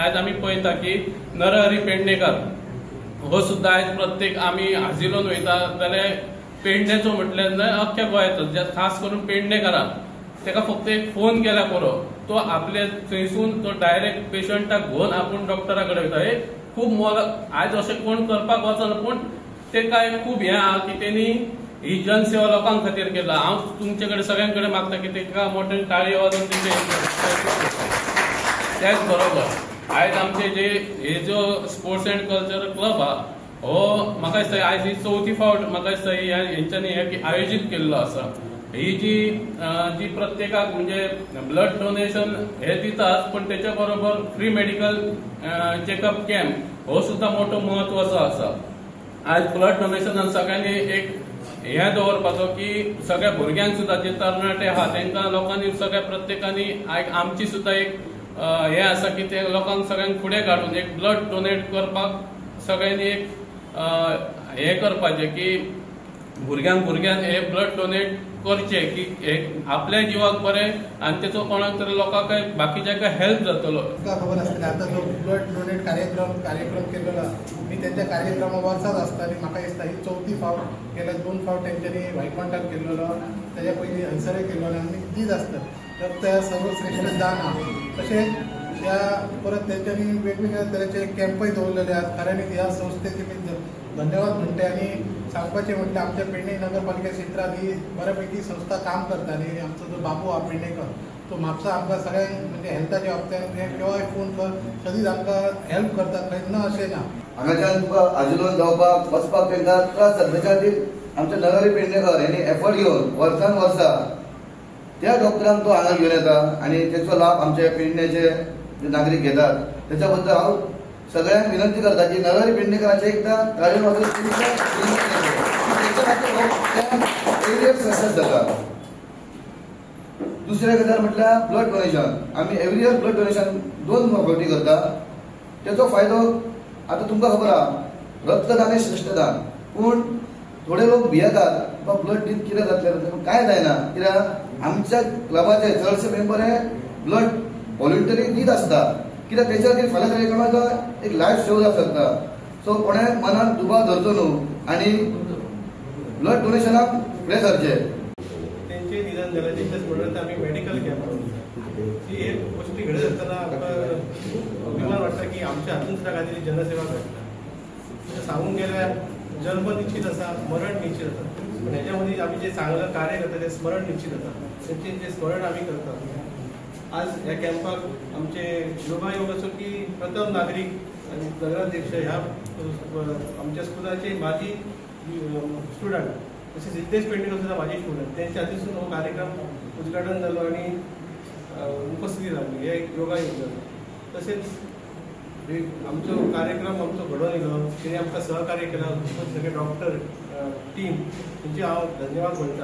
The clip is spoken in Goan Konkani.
आयज आमी पळयता की नरहरी पेडणेकर हो सुद्दां आयज प्रत्येक आमी आजिलोन वयता जाल्यार पेडणेचो म्हटल्यार न्हय अख्ख्या गोंयाचो, खास करून पेडणेकरांक ताका फक्त एक फोन केल्यार पुरो, तो आपले थंयसून तो डायरेक्ट पेशंटाक घेवन आपूण डॉक्टरा कडेन वयता. हे खूब मोल आयज अशें कोण करपाक वचना, पूण तेका एक खूब हें आहा की तेणी ही जनसेवा लोकां खातीर केला. हांव तुमचे कडेन सगळ्यां कडेन मागता की तेका मोठ्यान टाळी वाजोवन तेचे. त्याच बरोबर आयज आमचे जे हे जो स्पोर्ट्स अँड कल्चरल क्लब आहा हो म्हाका दिसता आयज ही चवथी फावट म्हाका दिसता हेंच्यांनी हे आयोजीत केल्लो आसा. ही जी जी प्रत्येकाक म्हणजे ब्लड डोनेशन हे दितात, पण त्याच्या बरोबर फ्री मेडिकल चेकअप कॅम्प हो सुद्दां मोठो म्हत्वाचो आसा. आयज ब्लड डोनेशनान सगळ्यांनी एक हे दवरपाचो की सगळ्या भुरग्यांक सुद्दां जे तरणाटे आहा तांकां लोकांनी सगळ्या प्रत्येकानी आमची सुद्दां एक हे आसा की ते लोकांक सगळ्यांक फुडें काडून एक ब्लड डोनेट करपाक सगळ्यांनी एक हे करपाचें की भुरग्यांक भुरग्यान हे ब्लड डोनेट करचे की हे आपल्या जिवाक बरें आनी तेचो कोणाक तरी लोकांक बाकीच्यांक हेल्प जातलो. तुमकां खबर आसतलें आतां जो ब्लड डोनेट कार्यक्रम केलेलो मी त्यांच्या कार्यक्रमा वर्साच आसता आनी म्हाका दिसता ही चवथी फावट गेल्या 2 फावट तेंच्यांनी वायकवंटान केल्लो, तेज्या पयलीं हयसरय केल्लो आनी तीच आसता. रक्त ह्या सर्वश्रेष्ठ दान आहा. तशेंच त्या परत तेंच्यांनी वेगवेगळ्या तरेचे कॅम्पय दवरलेले आहात. खऱ्यांनी ह्या संस्थेचे मी धन्यवाद म्हणटे आनी सांगपाचें म्हटल्यार आमच्या पेडणे नगरपालिका क्षेत्रांत ही बऱ्यापैकी संस्था काम करता आनी आमचो जो बाबू आहा पेडणेकर तो म्हापसा आमकां सगळ्यांक म्हणजे हेल्थाच्या बाबतींत केव्हाय फोन कर सदींच आमकां हेल्प करता, खंय ना अशें ना. हांगाच्यान तुका आजिलोन जावपाक वचपाक तांकां त्रास जाता. तेच्या खातीर आमच्या नरहरी पेडणेकर हेणी एफर्ट घेवन वर्सान वर्सा त्या डॉक्टरांक तो हांगा घेवन येता आनी तेचो लाभ आमचे पेडण्याचे जे नागरीक घेतात. तेच्या बद्दल हांव सगळ्यांक विनंती करता की नरहरी पेडणेकरांचे एकदां टाळयो वाजोवन तेंच्या खातीर सक्सेस जाता. दुसरें गजाल म्हटल्यार ब्लड डोनेशन. आमी एवरी इयर ब्लड डोनेशन 2 फावटी करता. तेचो फायदो आतां तुमकां खबर आहा, रक्तदान हें श्रेश्ठ दान, पूण थोडे लोक भियेतात बाबा ब्लड दिवन कितें जातलें, पूण कांय जायना. कित्याक आमच्या क्लबाचे चडशे मेंबर हे ब्लड व्हॉलंटरी दीत आसता, कित्याक तेच्या खातीर फाल्यां सकाळीं कोणाचो एक लायफ सेव जावंक शकता. सो कोणें मनान दुबाव धरचो न्हू आनी ब्लड डोनेशनाक फुडें सरचें. तेंचें निधन जालें तेंच्याच म्हणून आमी मेडिकल कॅम्प ही एक गोश्टी घडत आसतना आमकां खूब अभिमान वाटता की आमच्या हातून सुद्दां कांय तरी जनसेवा घडटा. सांगूंक गेल्यार जल्म निश्चित आसा, मरण निश्चित आसा, पूण हेच्या मदीं आमी जें चांगलं कार्य करता तें स्मरण निश्चित आसा, तेंचें जें स्मरण आमी करता. आज ह्या कॅम्पाक आमचे योगायोग असो की प्रथम नागरीक आनी नगराध्यक्ष ह्या आमच्या स्कुलाचे माजी स्टुडंट तशें सिद्धेश पेडणेकर सुद्दां माजी स्टुडंट, तेंच्या हातीसून हो कार्यक्रम उद्घाटन जालो आनी उपस्थिती जाली, हे एक योगायोग जालो. तशेंच आमचो कार्यक्रम आमचो घडोवन येयलो, तेणी आमकां सहकार्य केलां, सगळे डॉक्टर टीम तेंचे हांव धन्यवाद म्हणटा.